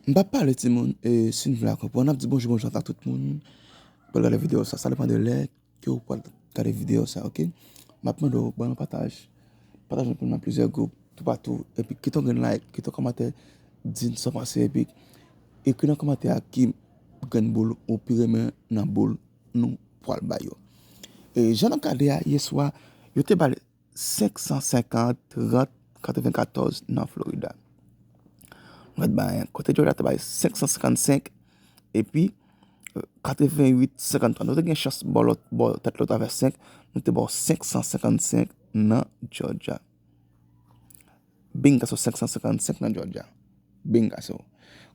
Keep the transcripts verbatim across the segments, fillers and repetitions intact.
M p ap pale, timoun, e si n vle a konprann, n ap di bonjou, bonjou a tout moun. Pral gade videyo sa, sa depann de lè ke w pral gade videyo sa, oke? M ap mande w ban yon pataj. Pataje pou nou nan plizyè gwoup, toupatou, epi kite yon grenn like, kite yon kòmantè, di n sa w panse, epi ekri nan kòmantè a ki grenn boul ou pi renmen nan boul nou pral ba yo. E jan n ap gade a, yè swa, yo te ba l senk san senkant, trant, katrevenkatòz nan Florida. Lòt bagay, kote Georgia te bay senk san senkannsenk, epi, euh, katrevenwit, senkanntwa. Nou te gen chans bò lòt, bò tèt lòt avè senk, nou te ba w senk san senkannsenk nan Georgia. Bingaso, senk san senkannsenk nan Georgia. Bingaso.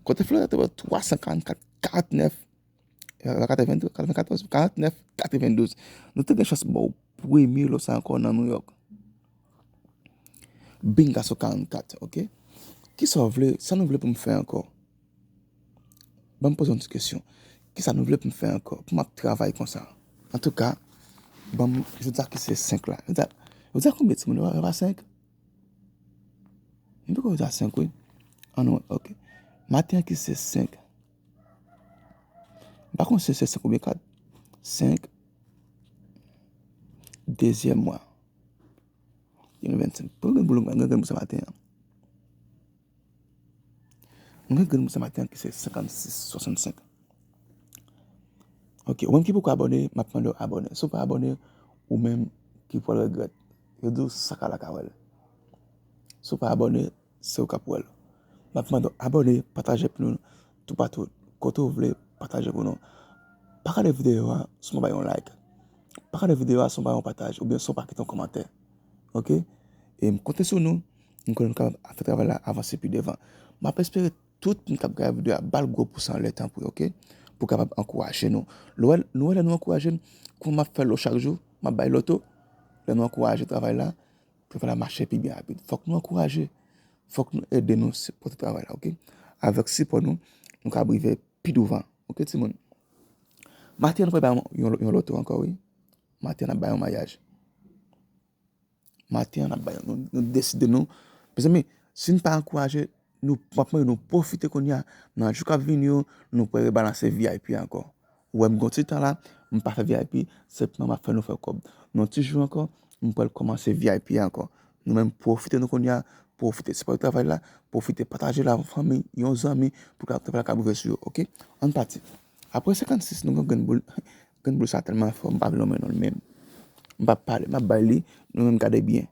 Kote Florida te ba w twa san karannkat, karantnèf, katrevenndous, katrevenkatòz, karantnèf, katrevendouz. Nou te gen chans ba w premye lòt sa ankò nan New York. Bingaso, karannkat, oke? Kisa w vle, sa nou vle pou m fè ankò? Ban m poze yon ti kesyon. Kisa nou vle pou m fè ankò? Pou m ap travay konsa? Antouka, ban m, jodi a ki se senk la. Jodi a, jodi a konbyen timoun? Jodi a senk? M poko jodi a senk, wi. An nou, oke. Maten an ki se senk. M pa konn si se senk oubyen kat. Senk. Dezyèm mwa. Demen vennsenk. Pou grenn boul, grenn boul sa maten an. Mwen gen grenn boul sa maten an ki se senkannsis swasannsenk. Ok, ou menm ki poko abòne, m ap mande w abòne. Si w pa abòne, ou menm ki pral regrèt. Yo di w sa ka la ka wè l. Si w pa abòne, se ou k ap wè l. M ap mande w abòne, pataje pou nou toupatou. Kote w vle, pataje pou nou. Pa gade videyo a san w pa bay yon like. Pa gade videyo a san w pa bay yon pataj, oubyen san w pa kite yon kòmantè. Ok? E m konte sou nou. M konnen nou kapab fè travay la avanse pi devan. M ap espere tout moun k ap gade videyo a, ba l gwo pous anlè, tanpri, ok? Pou kapab ankouraje nou. Lè w wè, nou wè lè nou ankouraje m, kòman m ap fè lò chak jou, m ap bay lòto. Lè nou ankouraje travay la, travay la mache pi byen rapid. Fòk nou ankouraje, fòk nou ede nou sipòte travay la, ok? Avèk sipò nou, nou kapab rive pi douvan, ok, timoun? Maten an, nou pral bay yon, yon, yon lòto ankò, wi. Maten an, n ap bay yon mayaj. Maten an, n ap bay, nou, nou deside nou. Mezanmi, si n pa ankouraje, nou, m ap mande nou pwofite kounye a. Nan jou k ap vini yo, nou pral rebalanse V I P ankò. Ou wè m gon ti tan la, m pa fè V I P, se pou m ap fè nou fè kòb. Nan ti jou ankò, m pral kòmanse V I P ankò. Nou menm, pwofite nou kounye a, pwofite sipòte travay la, pwofite pataje l avèk yon fanmi, yon zanmi, pou ka travay la ka rive sou yo, ok? Ann pati. Apre senkannsis, nou gen grenn boul. Grenn boul sa tèlman fò, m pa vle nonmen non l menm. M p ap pale, m ap bay li, nou menm gade byen.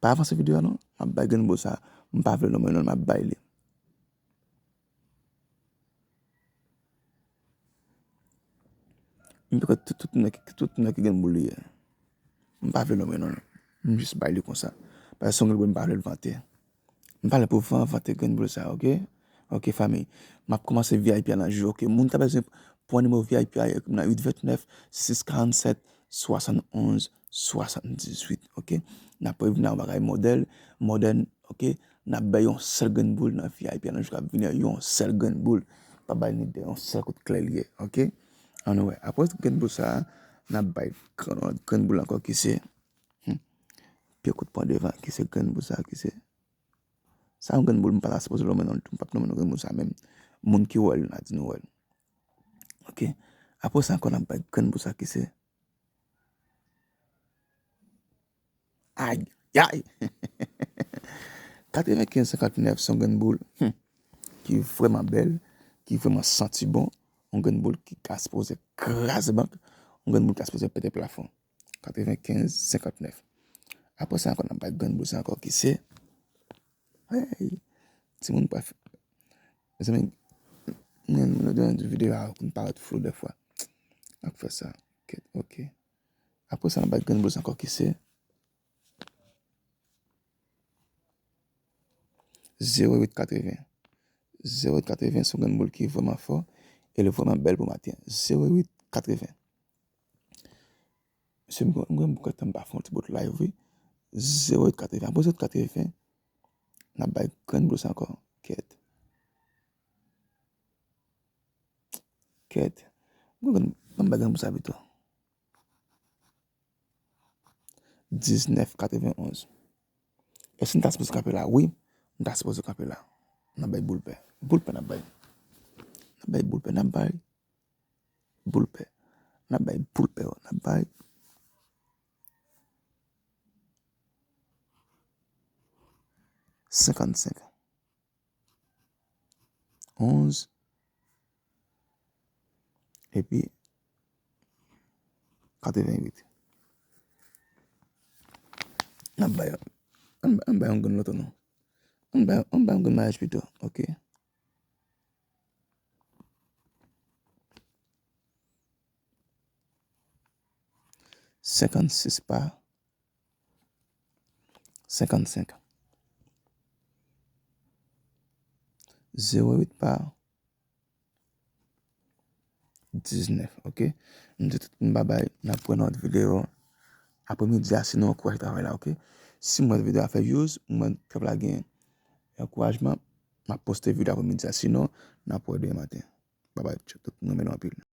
Pa avanse videyo a non, m ap bay grenn boul sa, m pa vle nonmen non l, m ap bay li. M kwè tout, tout nèg, tout nèg ki grenn boul li ye. M pa vle nonmen non l. M jis bay li konsa. Paske se yon grenn boul m pa vle l vante. M pa la pou van-, vante grenn boul sa, ok? Ok, fanmi. M ap kòmanse V I P a nan jou, ok? Moun k ap bezwen pran nimewo V I P a, ekri m nan uit vennèf, sis karannsèt, swasannonz, swasanndizuit, ok? N ap revini ak yon bagay modèl, modèn, ok? N ap bay yon sèl grenn boul nan V I P a nan jou k ap vini an, yon sèl grenn boul. Pa bay ni de, yon sèl kout kle li ye, ok? Ann wè. Apre grenn boul sa a, n ap bay grenn, grenn boul ankò ki se, hmm, pye kout pran devan, ki se grenn boul sa a, ki se Sa yon grenn boul, m pa ta sipoze nonmen non l tou, m p ap nonmen non grenn boul sa menm. Moun ki wè l, n a di nou wè l. Ok. Apre sa ankò, n ap bay grenn boul sa ki se. Ayayay! Katrevenkenz senkantnèf se yon grenn boul, hmm, ki vrèman bèl, ki vrèman santi bon. Yon grenn boul ki ka sipoze kraze bank, yon grenn boul ki ka sipoze pete plafon. Katrevenkenz senkantnèf. Apre sa ankò, n ap bay grenn boul sa ankò ki se. Hey! Timoun pa f-, mezanmi, mwen, mwen, mwen, videyo a konn parèt flou dèfwa. Ak fè sa. Kèt, ok. Apre sa, n ap bay grenn boul sa ankò ki se. Zewo uit katreven. Zewo uit katreven se yon grenn boul ki vrèman fò e li vrèman bèl pou maten an. Zewo uit katreven. Mesye, m gen, m gen boukèt tan m pa fè yon ti bout live, wi. Zewo uit katreven. Apre zewo uit katreven, n ap bay grenn boul sa ankò. Kèt. Kèt. M gen, ban m bay grenn boul sa pito. Diznèf katrevenonz. Èske n ta sipoze kanpe la? Wi, n ta sipoze kanpe la. N ap bay boul pè. Boul pè n ap bay. N ap bay boul pè. N ap bay boul pè. N ap bay boul pè. N ap bay senkannsenk. Onz. Epi katrevenwit. N ap bay, ann, ann bay yon grenn loto non. Ann bay, ann bay yon grenn mayaj pito, oke? Senkannsis pa senkannsenk. Zewo uit pa diznèf, oke? M di tout moun babay, n ap wè nan lòt videyo. Apremidi a, sinon, ankouraje travay la, oke? Si m wè videyo a fè views, m wè pèp la gen ankourajman, m ap poste videyo apremidi a. Sinon, n ap wè demen maten. Babay, tout moun renmen nou anpil.